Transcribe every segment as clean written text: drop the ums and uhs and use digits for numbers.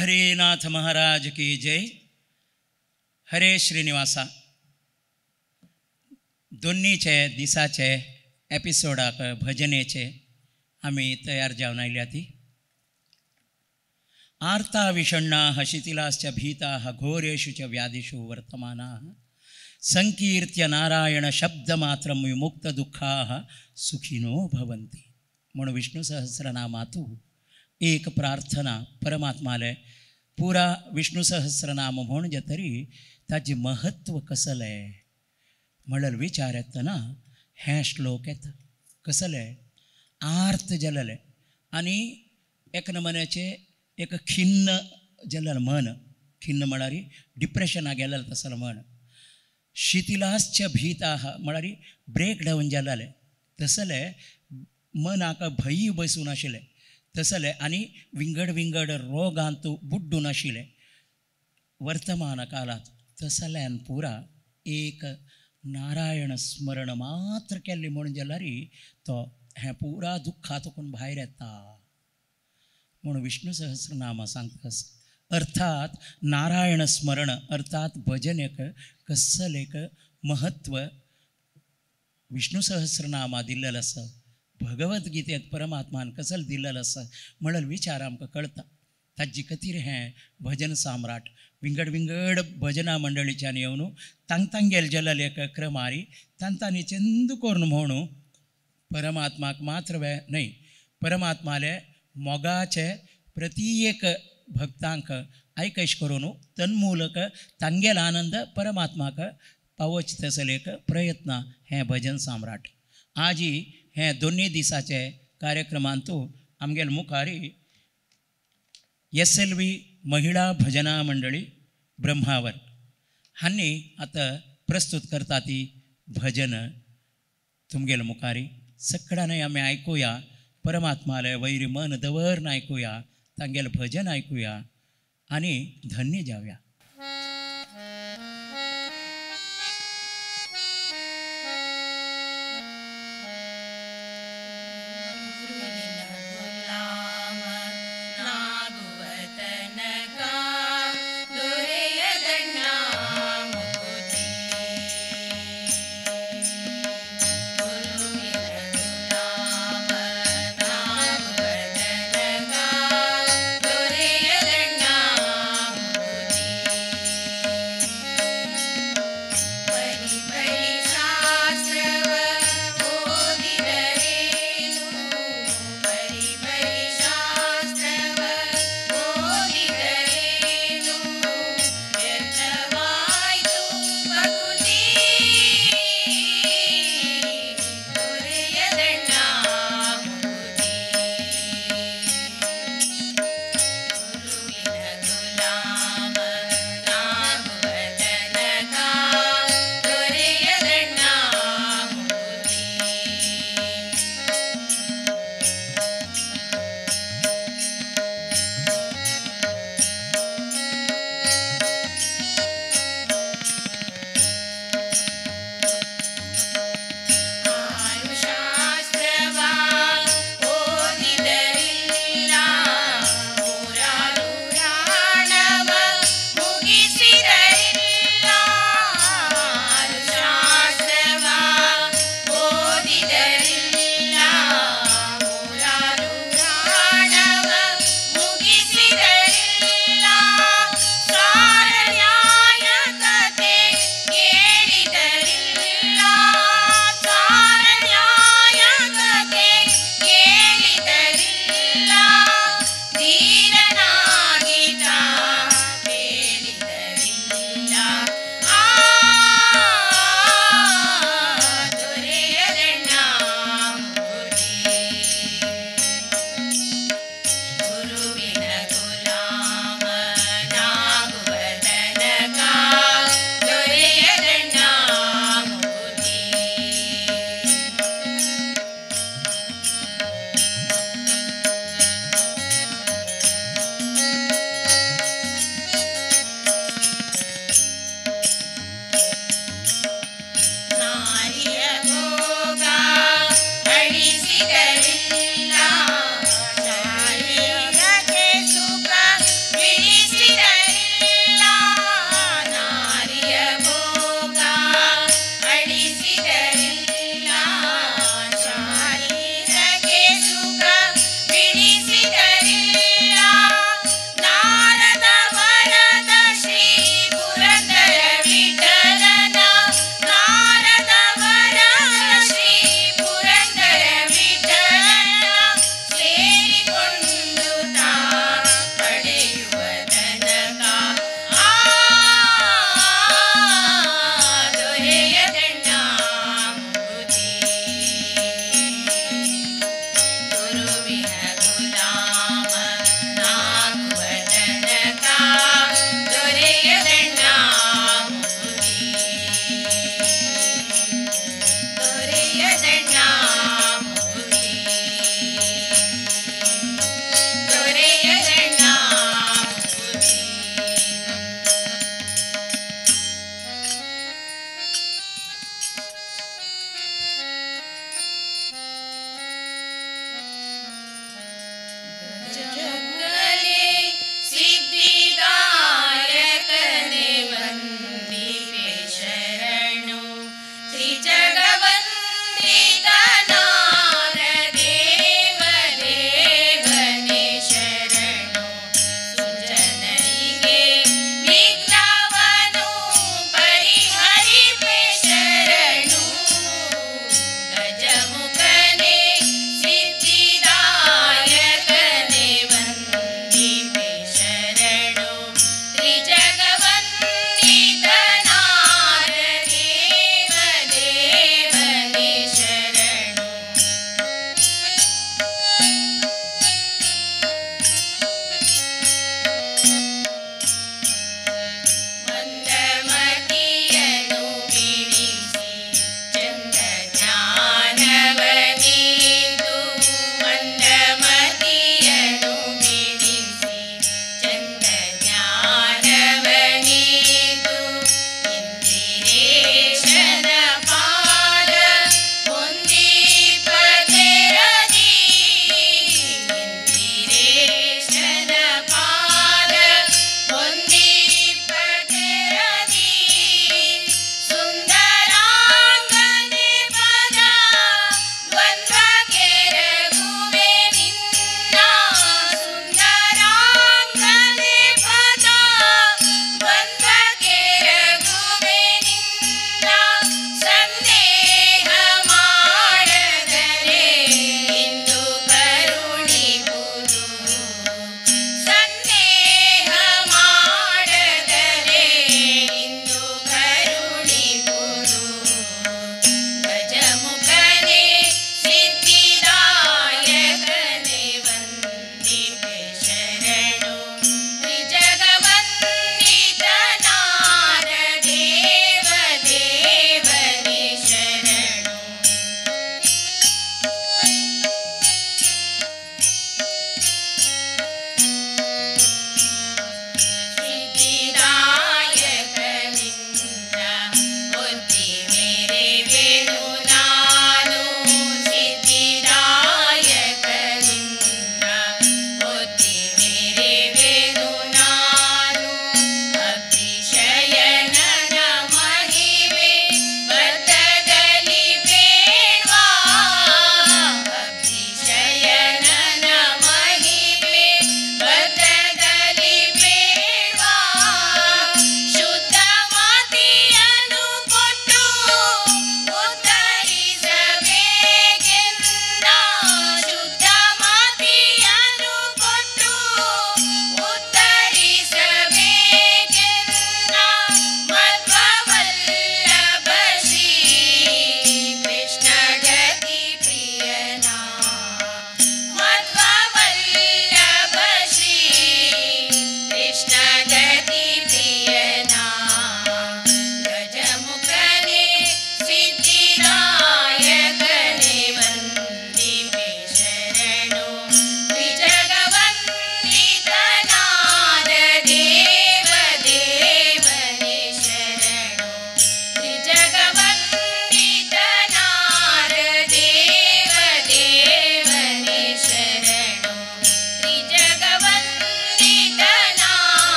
पंढरीनाथ महाराज की जय. हरे श्रीनिवासा. दोन्हीचे दिसाचे एपिसोडाक भजनेचे आमी तयार जावन आयल्या ती. आर्ता विषण्णाः शिथिलाश्च भीताः घोरेषु च व्याधिषु वर्तमानाः संकीर्त्य नारायण शब्दमात्रं विमुक्त दुःखाः सुखिनो भवन्ति. म्हूण विष्णु सहस्रनामातु एक प्रार्थना परमात्माले पुरा विष्णु सहस्रनाम म्हूण जे तरी ताजें महत्व कसलें म्हणल्यार विचार येतना हें श्लोक येता. कसलें आर्त जालेलें आनी एक नमुन्याचें एक खिन्न जालेलें मन, खिन्न म्हळ्यार डिप्रेशना गेलेलें तसलें मन, शिथिलाश्च भीताः म्हळ्यार ब्रेक डावन जालेलें तसलें मनाक भंय बसून आशिल्लें तसलें आनी विंगड विंगड रोगांत बुड्डून आशिल्लें वर्तमान कालांत तसल्यान पुरा एक नारायण स्मरण मात्र केल्लें म्हूण जाल्यार तो हें पुरा दुख्खातून भायर येता म्हूण विष्णु सहस्रनाम सांगता. अर्थात नारायण स्मरण अर्थात भजन एक कसलें एक महत्व विष्णु सहस्रनामा दिल्लें आसा, भगवद्गीतेंत परमात्मान कसल दिल्लें आसा म्हणून विचार आमकां कळटा. ताजी खातीर हें भजन सम्राट विंगड विंगड भजना मंडळीच्यान येवन तांगतांगेल जाल्ले एक क्रमारी तांतांनी चंद करून म्हणू परमात्माक मात्र वे न्हय परमात्माले मोगाचे प्रत्येक भक्तांक आयकश करून तन्मूलक तांगेल आनंद परमात्माक पावोच तसले एक प्रयत्न हें भजन सम्राट. आजी हें दोनूय दिसाचे कार्यक्रमांतू आमगेल मुखारी SLV महिला भजना मंडळी ब्रह्मावर हांणी आतां प्रस्तुत करता ती भजन तुमगेल मुखारी. सगळ्यांनी आमी आयकुया, परमात्माले वैरी मन दवरून आयकुया, तांगेल भजन आयकुया आनी धन्य जावया. Thank you.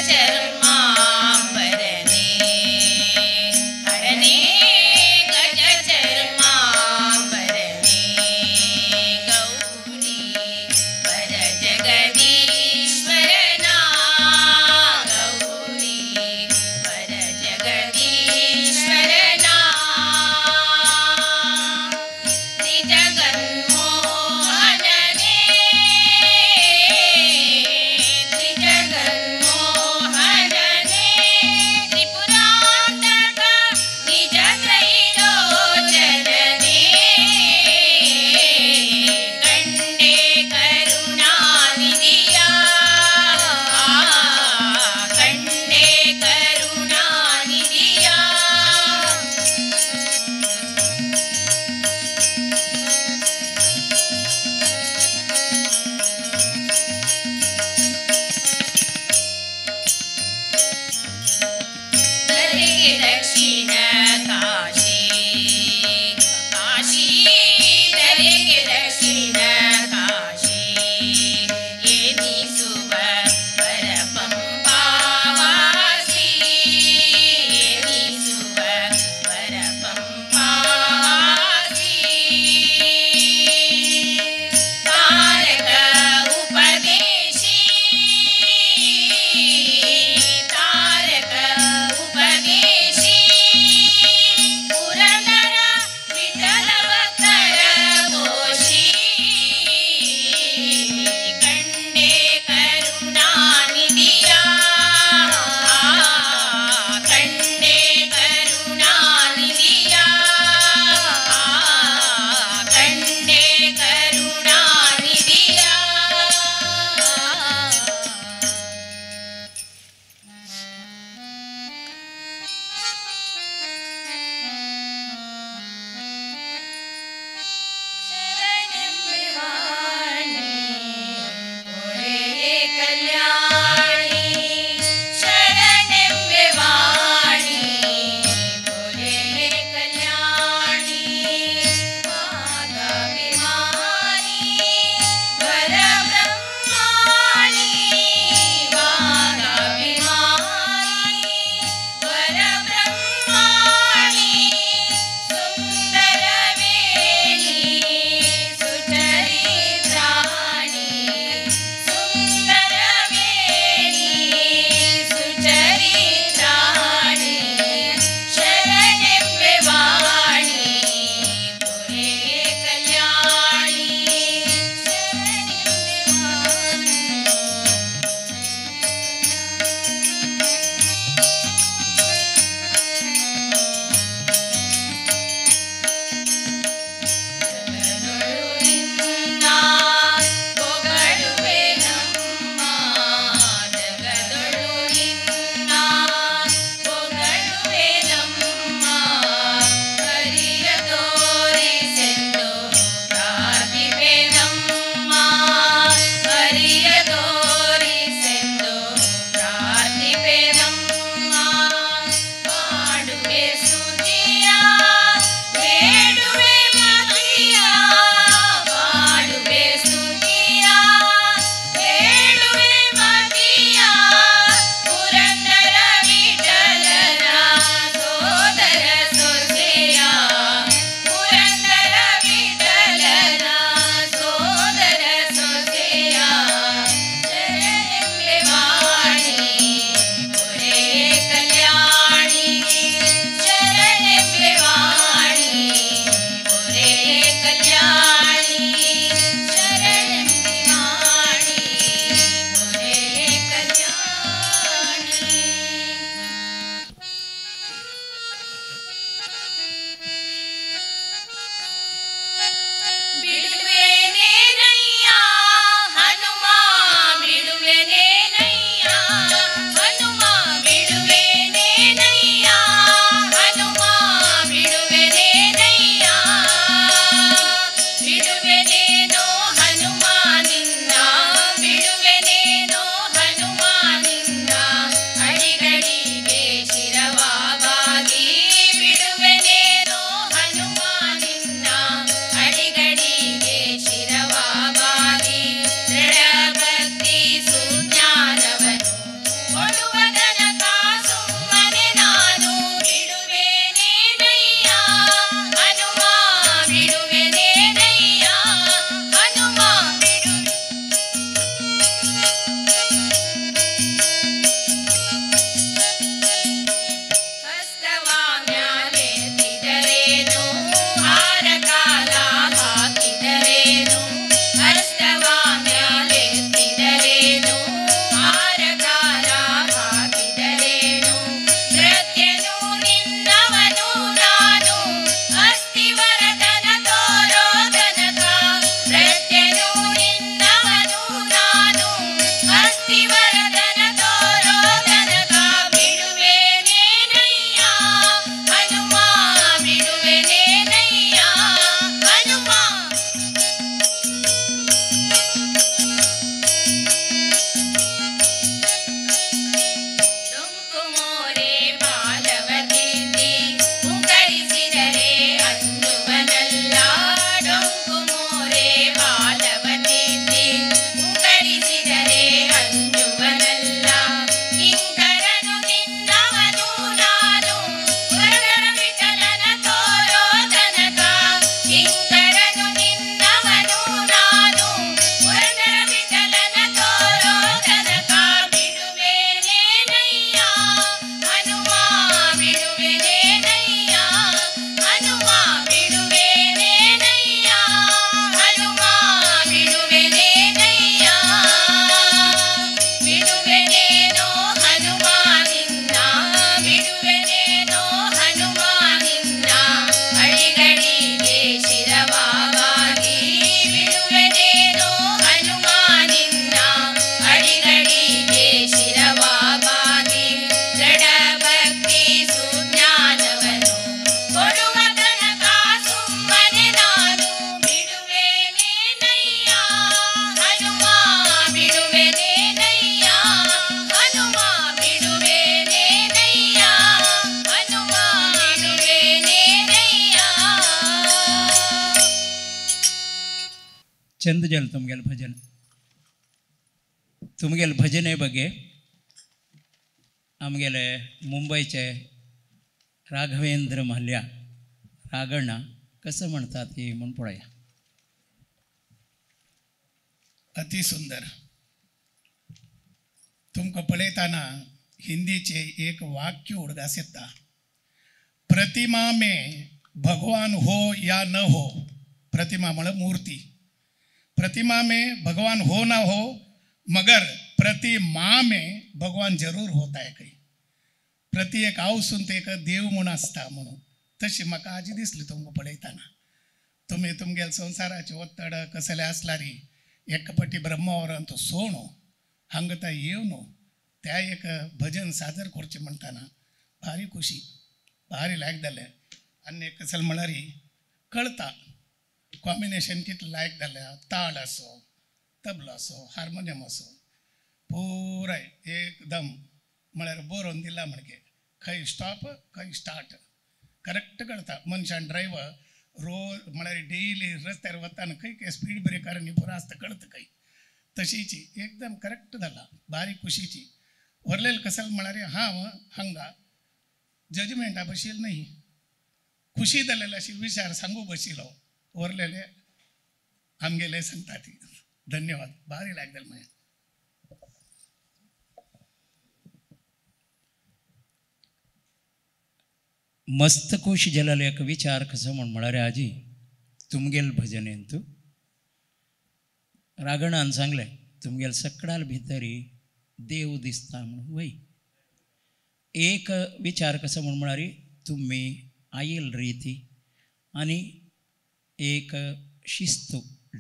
गजचर्माम्बरने हरणे गजचर्माम्बरने गौरी वर जगदीश्वरना गौरी वर जगदीश्वरना त्रिजगन्मोहनने त्रिजगन्मोहनने चंद जालें तुमगेलें भजन. तुमगेले भजने बगे आमगेले मुंबयचे राघवेंद्र म्हाल्या रागणा कसं म्हणतात ती म्हूण पळया. अति सुंदर. तुमकां पळयतना हिंदीचे एक वाक्य उडगास येता, प्रतिमा में भगवान हो या न हो. प्रतिमा म्हळ्यार मूर्ती. प्रतिमा में भगवान हो ना हो मगर प्रतिमा में भगवान जरूर होता है. खंय प्रति एक आवसून ते एक देव म्हूण आसता म्हणून तशी म्हाका आजी दिसली तुमकां पळयतना. तुमी तुमगेले संवसाराचे ओत्तड कसले आसल्यारी एकपटी ब्रह्मावरान तो सोणो हांगा येवन त्या एक भजन सादर करचें म्हणटाना भारी खुशी भारी लायक जालें. आनी एक कसलें म्हळ्यार कळता कॉम्बिनेशन कितलें लायक जालें. ताळ आसो, तबलो आसो, हार्मोनियम आसो, पुराय एकदम म्हळ्यार बरोवन दिला म्हणगे खंय स्टॉप खंय स्टार्ट करेक्ट कळता. मनशान ड्रायव्हर रोज म्हळ्यार डेली रस्त्यार वताना खंय खंय स्पीड ब्रेकर आनी पुरो आसता कळता खंय, तशीची एकदम करेक्ट जाला. बारीक खुशीची वरलेले कसल म्हळ्यार हांव हांगा जजमेंटा बशिल्लो न्ही, खुशी जालेले अशी विचार सांगू बशिल्लो वरलेले आमगेले सांगता ती. धन्यवाद, भारी लायक जालें मागीर. मस्त खुश जालेलो एक विचार कसो म्हूण म्हळ्यार आजी तुमगेल भजनेन तूं रागणान सांगलें तुमगेल सकडाल भितरी देव दिसता म्हणून. वय एक विचार कसो म्हूण म्हळ्यार तुमी आयल रिती आनी एक शिस्त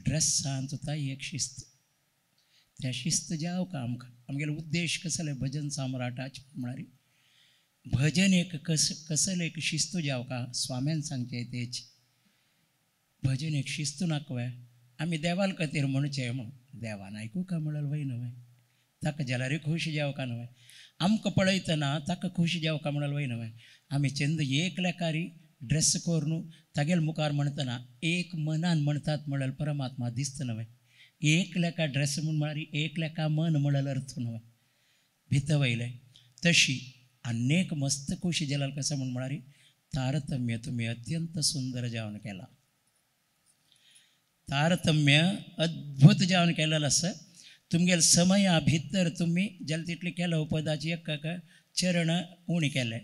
ड्रेसान सुद्दां एक शिस्त, त्या शिस्त जाव का आमकां. आमगेलो उद्देश कसले भजन सम्राटाचे म्हळ्यार भजन एक कसले एक शिस्त जाव का स्वाम्यान सांगचें तेच भजन एक शिस्त नाकवे आमी देवाल खातीर म्हणचें म्हूण देवान आयकू का म्हणल्यार वय न्हय, ताका जाल्यारूय खूश जाव का न्हय, आमकां पळयतना ताका खूश जाव का म्हणल्यार वय न्हय. आमी चंद एक लेकारी ड्रेस करून तागेल मुखार म्हणटना एक मनान म्हणतात म्हणल्यार परमात्मा दिसता न्हय. एक लेखा ड्रेस म्हूण म्हळ्यार एक लेखा मन म्हणल्यार अर्थ न्हय भितर वयलें. तशी अनेक मस्त खुशी जाल्यार कसं म्हूण म्हळ्यार तारतम्य तुमी अत्यंत सुंदर जावन केला. तारतम्य अद्भुत जावन केलेलें आसा. तुमगेले समया भितर तुमी जाल्यार तितलें केलें उपदाची एक चरण उणी केलें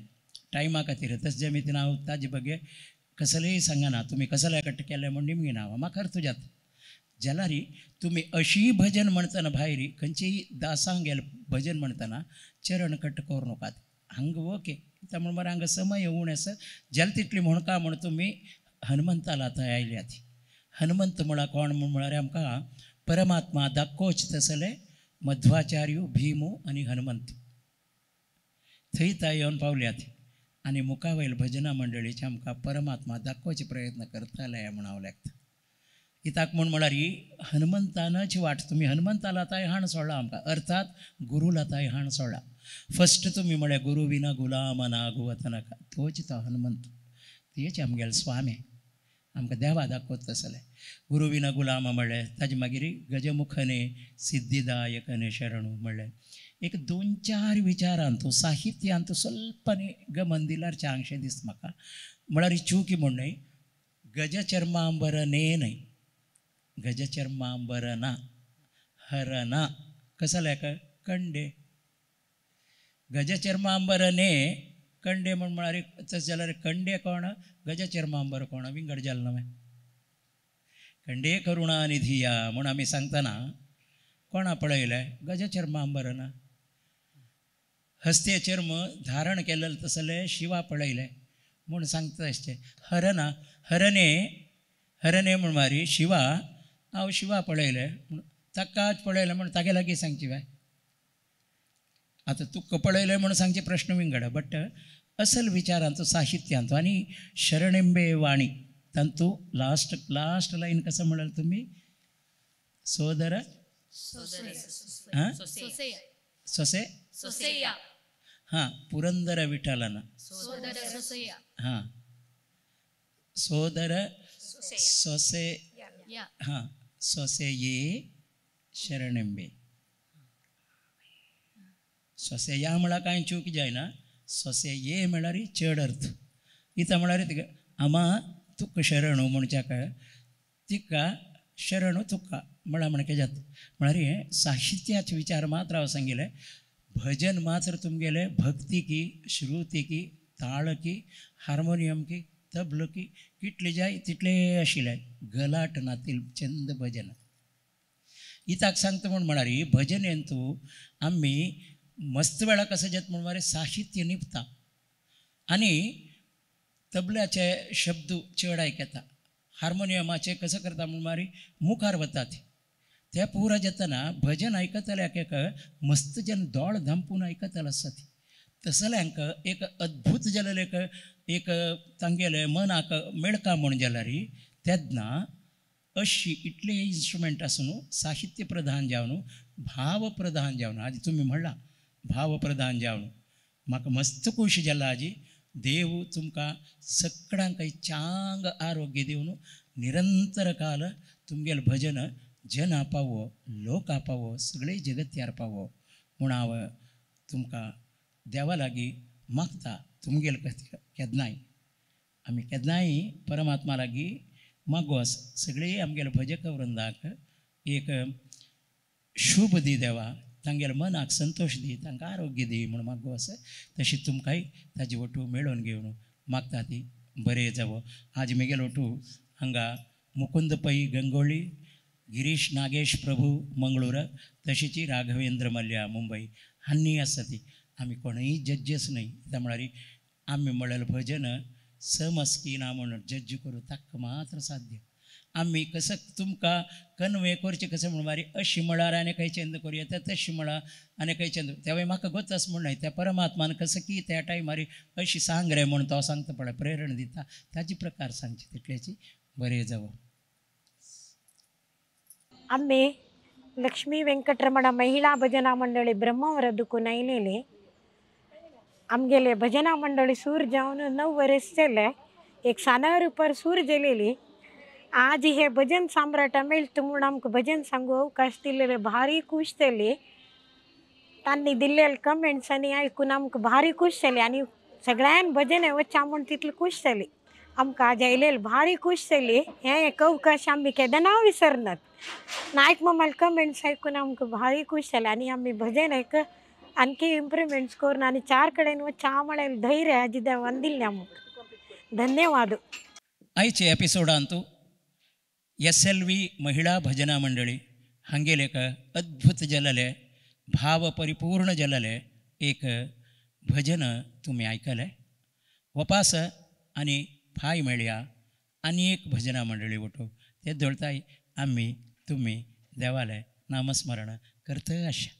टायमा खातीर. तशें जमितीन हांव ताजे बगे कसलेंय सांगना तुमी कसलें कट केलें म्हूण निमगी ना म्हाका अर्थ जाता. जाल्यार तुमी अशी भजन म्हणटना भायर खंयचेय दासांगेल भजन म्हणटना चरण कट करूं नाकात. हांगा ओके त्या म्हण मरे हांगा समय उणें आसा जाल्यार तितली म्हणका म्हण तुमी हनुमंताला थंय आयल्यात. हनुमंत म्हळ्यार कोण म्हूण म्हळ्यार आमकां परमात्मा दाखोवच तसले मध्वाचार्य भीमू आनी हनुमंत थंय थंय येवन पावल्यात आनी मुखावयल भजना मंडळीचे आमकां परमात्मा दाखोवचे प्रयत्न करताले म्हूण हांव लेखता. कित्याक म्हूण म्हळ्यार हनुमंतानच वाट तुमी हनुमंताला ताय हाण सोडला आमकां, अर्थात गुरूला ताय हाण सोडला. फस्ट तुमी म्हळ्यार गुरू विना गुलाम ना गुवत नाका, तोच तो हनुमंत, तेच आमगेले स्वामी आमकां देवा दाखोवत तसले. गुरू विना गुलाम म्हळ्ळें ताजे मागीर गजमुखने सिद्धिदायकने शरणू म्हळ्ळें. एक दोन चार विचारांतू साहित्यांतू स्वल्प गमन दिल्यार चांगशें दिसता म्हाका. म्हळ्यार चुकी म्हूण न्हय, गजचर्मांबरने न्हय, गजचर्मांबरना हरना कसलें कंडे. गजचर्मांबरने कंडे म्हूण म्हळ्यार तशें जाल्यार कंडे कोण गजचर्मांबर कोण विंगड जालें न्हय. कंडे करुणा निधिया म्हूण आमी सांगतना कोणा पळयलें गजचर्मांबरना हस्ते चर्म धारण केलें तसलें शिवा पळयलें म्हूण सांगता आसचें. हरना हरने हरने म्हूण मारी शिवा हांव शिवा पळयलें म्हूण ताकाच पळयलें म्हूण तागे लागीं सांगची बाय. आतां तुका पळयलें म्हूण सांगचे प्रश्न विंगड, बट असल विचारांचो साहित्यांचो आनी शरणिंबे वाणी तांतू लास्ट लास्ट लायन कसं म्हणाल तुमी सोदर हां सोसे हां पुरंदर विठ्ठलाना हां सोदर सोसे हां ಸೊಸೆಯೇ शरणेंबे. सोसेया म्हळ्यार कांय चूक जायना, सोसेये म्हळ्यार चड अर्थ. इता म्हळ्यार तिका आमा तुका शरणू म्हणच्याक तिका शरणू तुका म्हळ्यार म्हणके जाता. म्हळ्यार हें साहित्याचे विचार मात्र हांव सांगिल्लें. भजन मात्र तुमगेलें भक्ती की, श्रुती की, ताळ की, हार्मोनियम की, तबलो की कितले जाय तितले आशिल्ले गलाट नातील चंद भजन. इताक सांगता म्हूण म्हळ्यार भजन हेंतू आमी मस्त वेळा कसं जाता म्हूण म्हळ्यार साहित्य निपता आनी तबल्याचे शब्द चड आयकता, हार्मोनियमाचे कसं करता म्हूण म्हळ्यार मुखार वतात त्या पुरा जातना भजन आयकतल्याक एक मस्त जन दोळ धांपून आयकतले आसता. तसल्यांक एक अद्भूत जालेलें एक तांगेलें मनाक मेळका म्हूण जाल्यार तेन्ना अशी इतले इन्स्ट्रुमेंट आसून साहित्य प्रधान जावन भाव प्रधान जावन आज तुमी म्हणलां भाव प्रधान जावन म्हाका मस्त खोशी जाला. आजी देव तुमकां सगळ्यांक चांग आरोग्य दिवन निरंतर काल तुमगेलें भजन जना पावो, लोका पावो, सगळे जगत्यार पावो म्हूण हांव तुमकां देवा लागीं मागता. तुमगेले खातीर केन्नाय आमी केन्नाय परमात्मा लागीं मागो सगळे आमगेले भजक वृंदाक एक शुभ दी देवा, तांगेले मनाक संतोश दी, तांकां आरोग्य दी म्हूण मागो आसा. तशी तुमकांय ताजी वटू मेळोवन घेवन मागता ती बरें जावो. आज म्हगेलो वटू हांगा मुकुंद पै गंगोळी, गिरीश नागेश प्रभू मंगळूर, तशीच राघवेंद्र मल्या मुंबई हांणी आसा ती. आमी कोणूय जज्जस न्हय, कित्याक म्हळ्यार आमी म्हणलेलें भजन समस्की ना म्हणून जज्ज करूं ताका मात्र साध्य. आमी कसं तुमकां कन्वे करचें कसं म्हण मारी अशी म्हळ्यार आनी खंय चंद करूं येता, तशी म्हळ्यार आनी खंय चंद तेवूय म्हाका गोतास म्हूण न्हय, त्या परमात्मान कसं की त्या टायमार अशी सांग रे म्हूण तो सांगता पळय, प्रेरणा दिता ताजी प्रकार सांगचे तितल्याची बरें जावं. आम्ही लक्ष्मी वेंकटरमण महिळा भजना मंडळी ब्रह्मावरा दुकून आयलेले. आमगेले भजना मंडळी सूर जावन 9 वर्स जाले. एक साना रुपार सूर जालेली. आज हे भजन सम्राट मेळटा म्हूण आमकां भजन सांगू अवकाश दिलेले भारी खूश जाली. तांणी दिल्लेले कमेंट्स आनी आयकून आमकां भारी खूश जाली आनी सगळ्यान भजन वच्चा म्हूण तितली खूश जाली. आमकां आज आयलेले भारी खूश जाली. हे एक अवकाश आमी केन्ना विसरनात. नायक मामाले कमेंट्स आयकून आमकां भारी खूश जालें आनी आमी भजन एक आणखी इंप्रुवमेंट्स करून आनी चार कडेन वच्चा म्हळ्यार धैर्य आजी देवान दिल्लें आमकां. धन्यवाद. आयचे एपिसोडांतू SLV महिळा भजना मंडळी हांगेले एक अद्भुत जालेलें भाव परिपूर्ण जालेलें एक भजन तुमी आयकलें. वपास आनी फाय मेळया आनी एक भजना मंडळी वटू ते दळताय आमी तुमी देवालें नामस्मरण करता आशा.